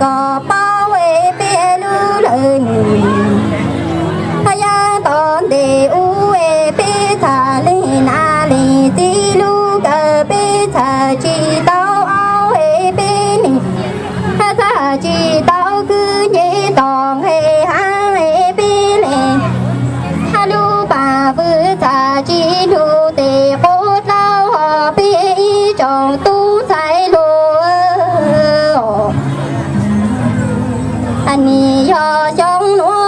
kom paub es peb lub lawm nws. Haj yaj tom ntej ub es peb txhaj le na le txiv lub kawm peb txhaj tsis tau au es peb nim. Haj txhaj tsis tau khwv nce tom nqe hav es peb le. Haj lub paj vwm txhaj tsis lug tes quav dlauj hos peb ib tsoom tub ntxhais hluas. Nim yog xyoo nuav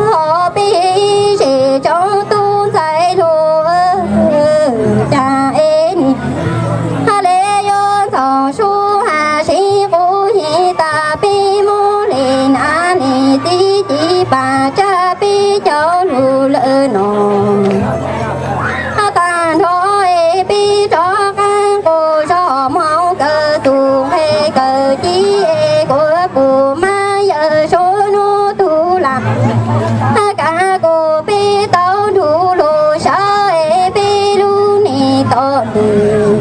hos peb ib tsoom tub ntxhais hluas, cas es nim haj le yuav ntxoov sub haj sib qub yig tas peb muab le na le txiv ci pam tsab peb caug lug lawm no. Hab tag nrho es peb rov qaab quas zog moog kawm txuj nqe kawm ci es kuas kuas mab yawm suab nub tug lam hab kav kuas peb tau nrug lug sawv es peb lub neej tom ntej.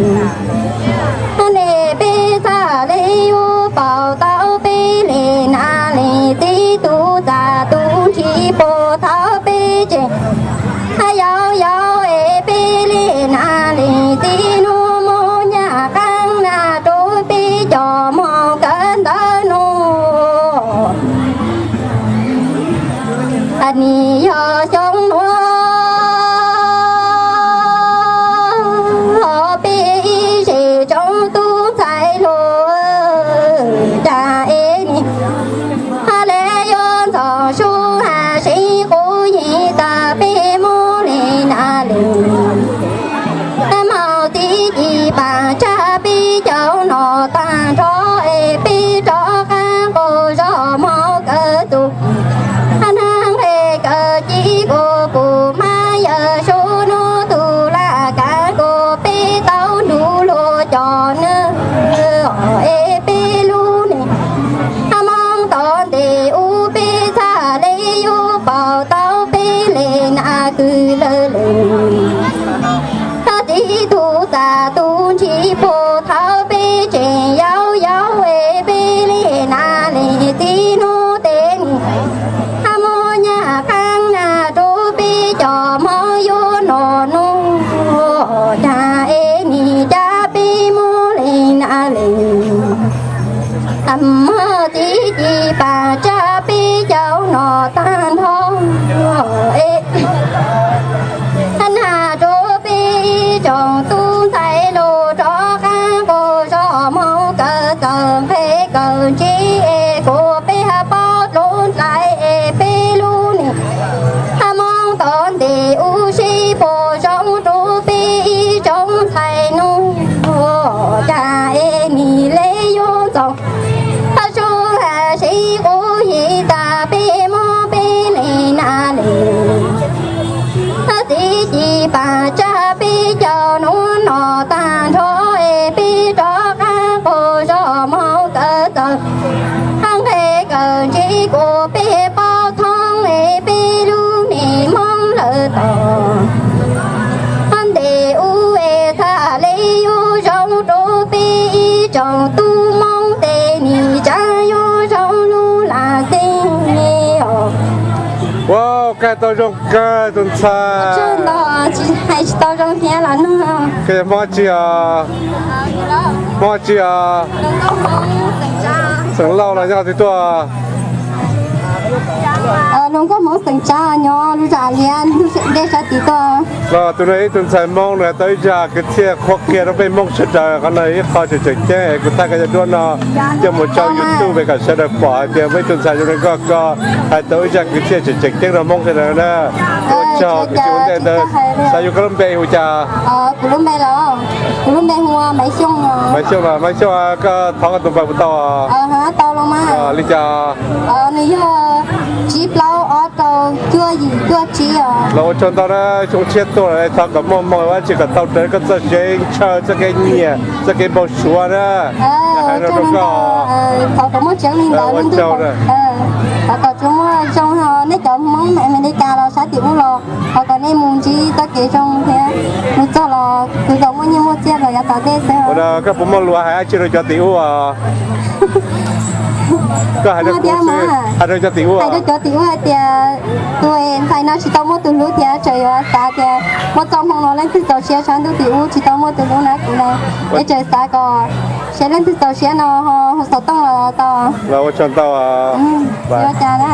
Hab nej peb txhaj le yuav paub tau peb le na le txiv tub txaj tub ntshis puag thaum peb tseem hab yau yau es peb le na le txiv nub moog nyaj qaab na rua peb cov moog kawm ntawv nub. Nim yog xyoo nuav hos peb ib zej tsoom tub ntxhais hluas, cas es nim hab le yuav ntxoov sub hab sib qub yig tas peb muab le na le hab moog txiv ci pam tsab peb caug no tag nrho es peb rov qaab quas zog moog kawm txuj hab nqe kawm ci kuas kuas mab yawm suab nub tug lam kav kuas peb tau nrug lug cov nub es peb lub neej hab moog tom ntej ub peb txhaj le yuav paub tau peb le na kws lawm le. Hab txiv tub txaj tub ntshis puag thaum peb tseem yau yau es peb le na le txiv nub tes nim hab moog nyaj qaab na rua peb cov moog yuav noj nub, cas es nim ca peb muab le na le hab moog txiv ci pam tsab peb caug no tag nrho es hab na rua peb ib tsoom tub ntxhais hluas rov qaab quas zog moog kawm txuj nqe kawm ci es kuas peb hab paub dlua dlai es peb lub neej hab moog tom ntej ub sib puag zoo rua peb ib tsoom ntxhais nub, cas es nim le yuav ntxoov hab sub hab sib qub yig tas peb muab peb le na le hab txiv ci pam tsab peb caug nub no tag nrho es peb rov qaab quas zog moog kawm txuj hab nqe kawm ci kuas peb paub thoob es peb lub neej moog lawm tom ntej ub es txhaj le yuav zoo rua peb ib tsoom tub moog tes nim tsa yuav zoo lug lam xeeb os. Wow, kag tau zoo kawg tus ntxhais. Tsis hais tsis tau zoo thiab los nug. Koj yog Hmoob tsi os? Hmoob tsi os? Xeem Lauj los nyob twg tuaj? Hluas nkauj Hmoob xeem Tsav nyob lub zos liab ntej sab tid tuaj. Los tus no ib tug ntxhais Hmoob nws tau ib zag kwv txhiaj qhuab qhia rau peb Hmoob sawv daws, qhov no ib qho tseem tseem ceeb es kuv thaij koj cov duab no coj mus tso YouTube kom sawv daws pom hais tias muaj ib tug ntxhais zoo li koj, koj hais tau ib zag kwv txhiaj tseem tseem ceeb rau Hmoob sawv daws na. Ua tsaug kwv tij ua ntej ntawd. Xav yuav koj lub npe hu cas? Kuv lub npe los, kuv lub npe hu Maiv Xyooj. Maiv Xyooj los, Maiv Xyooj koj thov koj tus npawb puas tau? Tau los mas. Li cas? Nws yog tsib plaub ob rau cuaj yim cuaj tsib os. Los ua tsaug ntau na, xyoo tshiab tuaj lawm thov kom muaj hmoo dab tsi kom tau raws koj txoj kev ntshaw, txoj kev nyiam, txoj kev npau suav na. Hais no rau koj. Thov kom muaj tseeb li ntawd. Ua tsaug. Thov kom tsuas muaj Zoo os, nej cov Hmoob Amelikas los sab tim ub los, thov kom nej mus ntsib txoj kev zoo thiab, mus txog los kuj tau muaj nyiaj muaj txiaj kom yav tom ntej xwb. Ua rau koj puas muaj lus hais dab tsi rau cov tim ub os? Koj hais rau kuv xwb, hais rau cov tim ub. Hais rau cov tim ub hais tias tus ntxhais no tsis tau muaj tus hlub thiab, tseem yuav xav tias muaj txoj hmoo no leej twg txaus siab sab ntuj tim ub tsis tau muaj tus hlub na kuv na. Es tseem xav kom seb leej twg txaus siab no ho hu xov tooj los tau. Los ua tsaug ntau. Ua cas na.